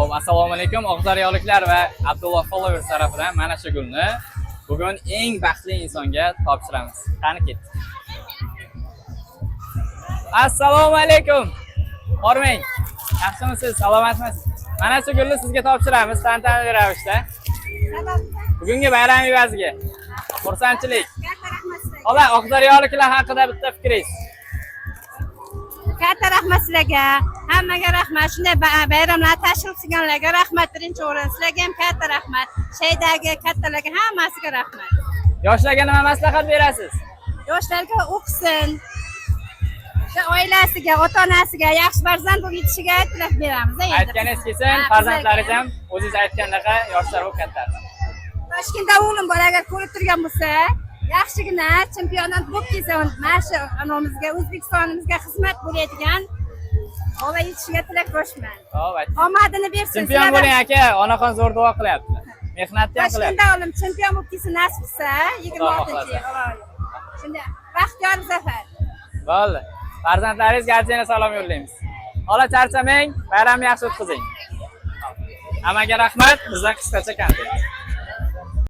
Xo'p, assalomu alaykum. Oqdaryoliklar va Abdulloh Followers tarafidan mana shu gulni bugun eng baxtli insonga topshiramiz. Qani, ketdik. Assalomu alaykum. Hormang. Yaxshimisiz? Salomatmisiz? Mana shu gulni sizga topshiramiz tantanali ravishda. Bugungi bayram evaziga. Xursandchilik. Katta rahmat sizlarga. Xola, Oqdaryoliklar haqida bitta fikringiz. Katta rahmat sizlarga. Hammaga rahmat. Shunday bayramlar tashrif qilganlarga rahmat birinchi o'rin. Sizlarga ham katta rahmat. Shaydagi kattalarga, hammasiga rahmat. Yoshlarga nima maslahat berasiz? Yoshlarga o'qisin. O'sha oilasiga, ota-onasiga yaxshi farzand bo'lib yetishiga tilak beramiz endi. Aytganingiz kelsin, Ha, farzandlaringiz bizlarga ham o'zingiz aytgandaqa yoshlar bo'lib katta. Toshkentda o'g'lim bor, agar ko'rib turgan bo'lsa, yaxshigina chempionat bo'lib kelsa, mana shu anamizga, O'zbekistonimizga xizmat bo'ladigan bola yetishiga tilakdoshman. Xo'p, ayting. Omadini bersin. Chempion bo'ling, aka, onaxon zo'r duo qilyapti. Mehnatni ham qilyapti. Toshkentda o'g'lim chempion bo'lib kelsin, nasib qilsa, 26 Xudo yil. Shunda baxtiyor zafar. Bo'ldi. Farzandlaringizga ajina salom yo'llaymiz. Xola, charchamang, bayramni yaxshi o'tkazing. Hammaga rahmat, bizdan qisqacha kontent.